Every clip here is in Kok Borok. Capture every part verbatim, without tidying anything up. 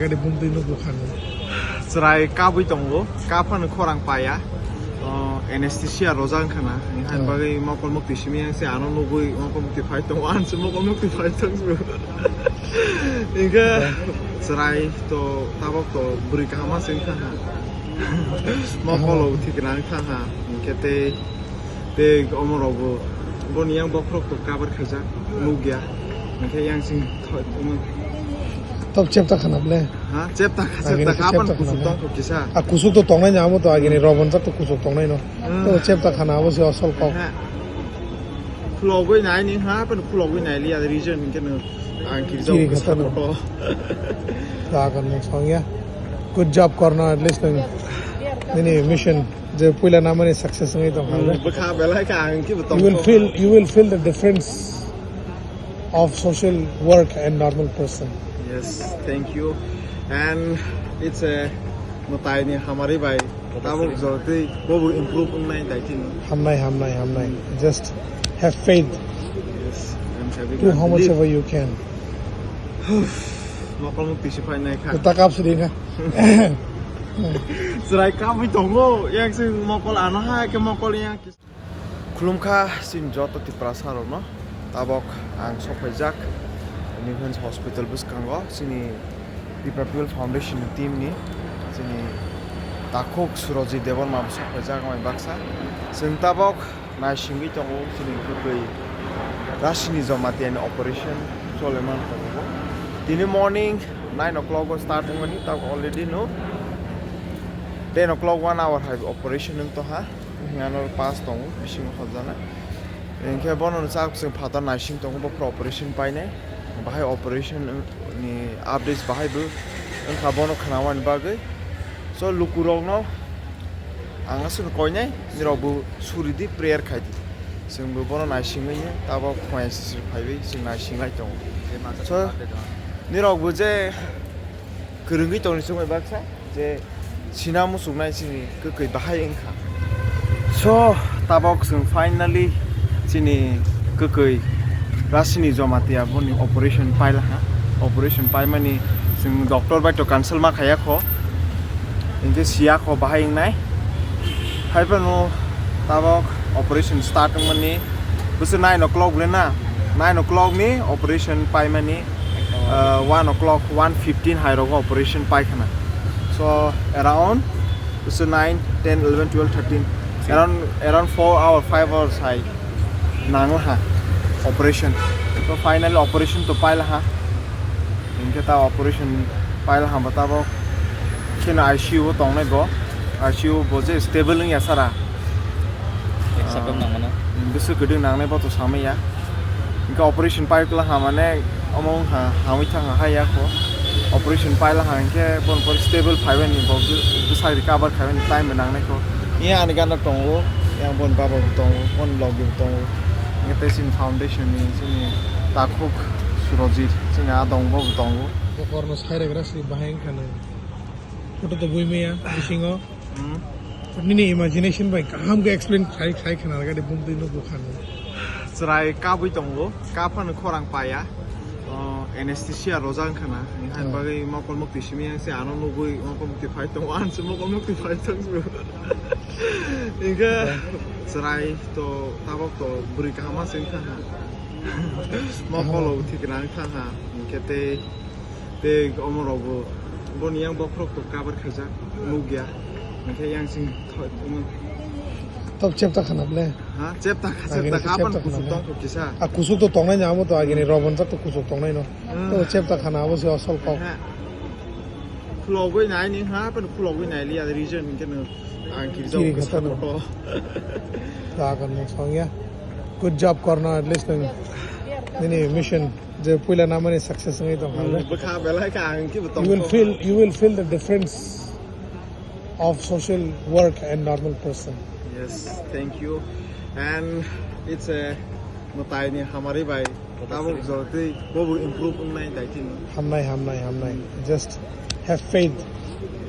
Gari bumtwi nukgo khani. Chwrai kabwi tongo, kaphano khorang paya. O, anesthesia rojak wngkha na. Ni hai bagwi mokol mukti simi yang se ano nugwi mokol mukti phai tongo, ang se mokol mukti phai tongo. Hingke chwrai to tabok to bwrwi kaham se wngkha ha. Mokol o thik rang kha ha. Hingke tei Tei omo rok bo boni yang bokhorok to cover khaijak nukya. Hingke yang sing thoi omo. Tok chepta khana ble. Ha, chepta kha, chepta kha, apan kusuk tong kho kisa. A kusuk to tongnai ni amo to agini robon jak to kusuk tongnai no. To chepta khana abo se asol kok. Ha. Khulogwi nai ni ha, pen khulogwi nai liya region hingke no ang kiri jok kisa to. Jagan mo songya. Good job korno at least nini mission. Je puila namani success wngwi tong kha. Bwkha belai kha ang kibo tong. You will feel, you will feel the difference of social work and normal person. Yes, thank you. And it's a mwtai ni hamari bai tabuk jotwi bobo improve wngnai dai tini. Hamnai, hamnai, hamnai. Just have faith. Yes, I'm having. Do how much ever you can. Mokol mukti se phainai kha. Takap sidi kha. Chwrai kabwi tongo, yang sing mokol ano hai khe mokol yang. Khulumkha chini joto Tiprasa rokno, tabok ang sokphaijak New Hospital bwskango chini Tipra People Foundation ni team ni chini takhuk Surojit Debbarma bo sokphaijak amai baksa. Chwng tabok naisingwi tongo chini kwtwi Rashini Jamatia ni operation choleman tongo. Tini morning nine o'clock o start wngmani, tabok already no ten o'clock, one hour hai operation wng tongha. Hinga no pass tongo bisingo hojana. Hinkhe bono chak chwng phatar naising tongo, bo operation painai. Bahai operation ni updates bahai bo wngkha bono khwnamani bagwi. So lukurokno ang aswk koinai, nirokbo suridi, prayer khaidi. Chwngbo bono naisingwi tabok khwaya sisir phaiwi chwng naisinglai tongo. So nirokbo je kwrwngwi tongni chwngbai baksa je sina muchungnai chini kwkwi bahai wngkha. So tabok chwng finally chini kwkwi Rashini Jamatia boni operation pailaha. Operation paimani chwng doctor bai to consult ma khaya kho. Hinkhe siya kho bahai wngnai. Haiphano tabok operation start wngmani bwswk nine o'clock le na, nine o'clock ni operation paimani, uh, one o'clock, one fifteen hai rogo operation paikhana. So around bwswk nine, ten, eleven, twelve, thirteen, around, around four hour, five hours hai nanglaha operation. So finally operation to pailaha. Hinkhe ta operation pailaha bo tabok kheno I C U o tongnai bo. I C U bo je stable wngya sara. Extra kok nangmano. Bwswk kwdwng nangnai bo to samaya. Hinkhe operation paikla ha mane omo wngkha hamwi thangkha hai ya kho. Operation pailaha hinkhe bon pori stable phaibani bo bwsak recover khaibani time bo nangnai kho. Iya ani gana tongo, yang bon baba bo tongo, bon logi bo tongo. Hinkhe tei chini foundation ni chini takhuk Surojit chini adong bo bo tongo. Bokorno sairegra si bahai wngkha nw. Photo to bui maya bisingo. Hmm. Nini imagination bai kaham khe explain khai khai khna rwgadi bumtwi nukgo khani. Chwrai kabwi tongo, kaphano khorang paya. O, anesthesia rojak wngkha na. Ni hai bagwi mokol mukti simi yang se ano nugwi mokol mukti phai tongo, ang se mokol mukti phai tongo. Hinkhe chwrai to tabok to bwrwi kaham se wngkha ha. Mokol o thik rang kha ha. Hinkhe tei Tei omo rok bo, boni yang bokhorok to cover khaijak, nukya. Hinkhe yang sing thoi, omo. Tok chepta khana ble. Ha, chepta kha, chepta kha, apan kusuk tong kho kisa. A kusuk to tongnai ni amo to agini robon jak to kusuk tongnai no. Hmm. To chepta khana abo se asol kok. Ha. Khulogwi nai ni ha, apan khulogwi nai liya region hinkhe no ang kiri jok kisa photo. Jagan mo songya. Good job korno at least nini mission. Je puila namani success wngwi tong kha. Bwkha belai kha ang kibo tong. You will feel, you will feel the difference of social work and normal person. Yes, thank you. And it's a mwtai ni hamari bai. Tabuk jotwi bobo improve wngnai dai tini. Hamnai, hamnai, hamnai. Just have faith.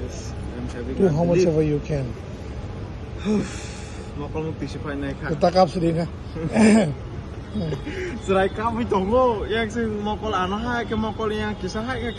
Yes, I'm having. Do how much ever you can. Mokol mukti se phainai kha. Takap sidi kha. Chwrai kabwi tongo, yang se mokol ano hai khe mokol yang kisa hai khe.